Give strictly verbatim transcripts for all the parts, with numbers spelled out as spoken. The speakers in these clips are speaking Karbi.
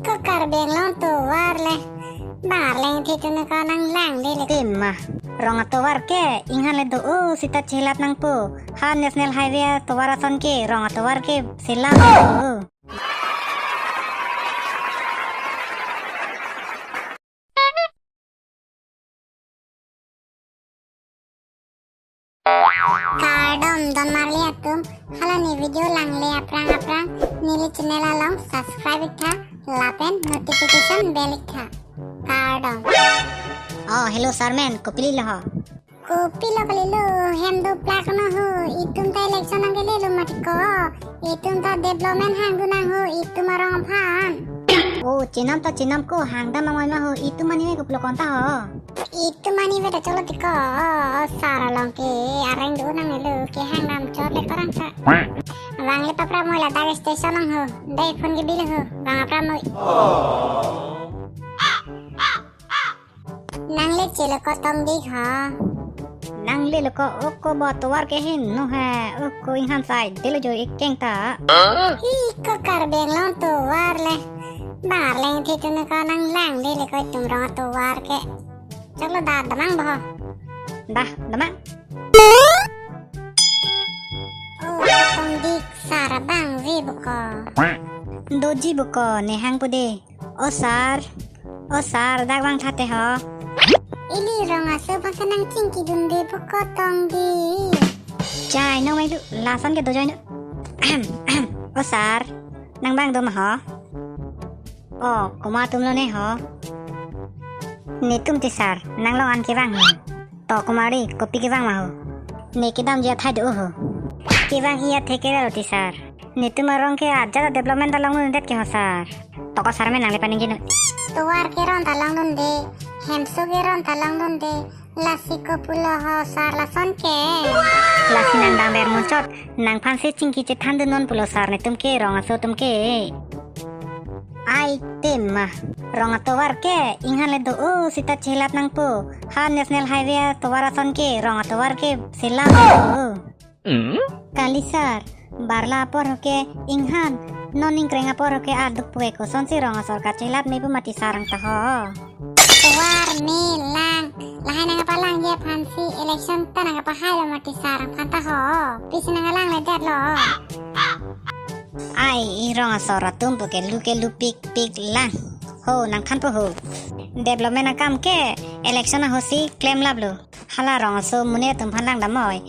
Ko Karbi Anglong tovar le. Bang arleng the tune ko nang lang le le. Tema. Rong atovar ke inghan le do o sita chelat nangpo. Ha National Highway atovar ason ke rong atovar ke selam do o. Kardom don marli atum, hala ne video langle aphrang aphrang, neli channel along subscribe iktha, lapen notification bell iktha. Kardom. Oh, hello sir men, kopilo ho? Kopilo kalilo, hem doplak no ho, itum ta election nangkele lo mati ko, itum ta development hangdun nang ho, itum arong aphan. Oh, chenam ta chenam ko, hangdam amoi ma ho, itum mani me kopilo konta ho. Itum mani beta cholo tiko, o, o, sar along ke, areng do nang nelo, ke hangdam chot le korang sa. Bang le papra moi ladak station ang ho, dai phone ke bil ho, bang apra moi. Nang le chelo ko tong dik ho. Nang le lo ko, o ko bo tovar ke hin no he, o ko inghan sai, delo jo ik keng ta. Hi ko Karbi Anglong tovar le, bang arleng the tune ko nang lang le le ko itum rong tovar ke. Choklo da damang bo. Da, damang. O, tong dik sar abang ve bo ko. Doji bo ko, ne hang pu de. O sar, o sar, dak vang thate ho. Ili rong aso bangsa nang chingki dun de bo ko tong dik. Chai no mai lu, lason ke do jai no. Ahem, ahem. O sar, nang bang do ma ho. O, komat atum lo ne ho? Netum ti sar, nang long an kevang ho. To komat ri, kopi kevang ma ho? Ne kedamji athai do ho. Kevang-i athe kere lo ti sar. Netum arong ke ajat development ta longdundet ke ho sar. To ko sar men nang le paningje no. Tovar ke ron ta longdunde, hemso ke ron ta longdunde, lasi kopulo ho sar lason ke. Lasi nang dam ber muchot, nangphan si chingki chethan dun non pulo sar netum ke rong aso atum ke. Ai tema, rong atovar ke inghan le do o sita chelat nangpo. Ha National Highway atovar ason ke rong atovar ke selam do o. Kali sar, barla apor ho ke inghan, non ingkreng apor ho ke aduk puke, kosonsi rong asor kachelat me pu mati sar ang ta ho. Tovar me lang, lahai nang kapalangji aphan si election ta nang kapahai lo mati sar ang phan ta ho. Pisi nang alang le det lo. Ai, i rong asor atum puke lu ke lu pik pik lang. Ho, nang than po ho. Development akam ke election ahutsi klemlap lo. Hala rong aso mune atum phan lang damnoi.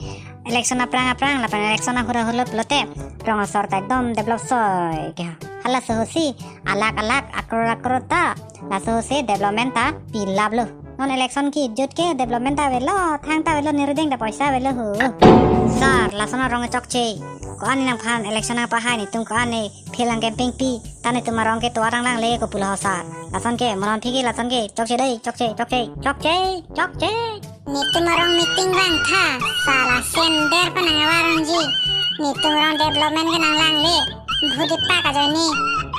Election aphrang aphrang lapen election ahut ahut lo pulote rong asor ta ekdom develop soi ke. Halaso ahutsi alak alak akror akror ta, laso ahutsi development ta pilap lo. Non election kejut ke development ta avelo, thang ta avelo, nirideng ta poisa avelo ho. Sar, lason arong chokche. Ko-an nangphan election nangpahai netum ko-an ne phelang campaign pi, ta netum arong ke tovar lang lang le kopulo ho sar. Lason ke, monon phiki lason ke, chokche dei, chokche, chokche, chokche, chokche. Netum arong meeting vang tha, sala sender pa nang avar unji. Netum arong development ke nang lang le. Bhuti pak ajoine,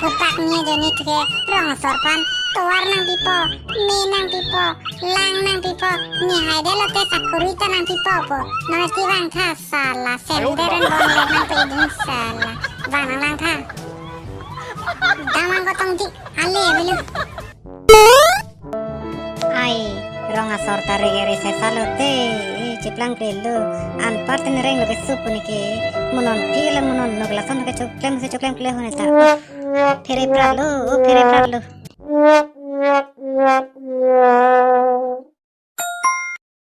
bhutak ni ajoine thuke rong asor phan tovar nangpipo, me nangpipo, lang nangpipo, ni haide lote sakuri ta nangpipo po. Nang ti vang tha sala sender en bon le nang pe din sala. Vang nang lang tha. Damang ko tong dik ale avelo. Ai, rong asor ta rege re sesa lote, eh, chiplang kle lo, anpar tin reng lo ke sup ni ke, monon ti la monon nok lason ke choklem se choklem kle hone ta. Phere prat lo, o phere prat lo.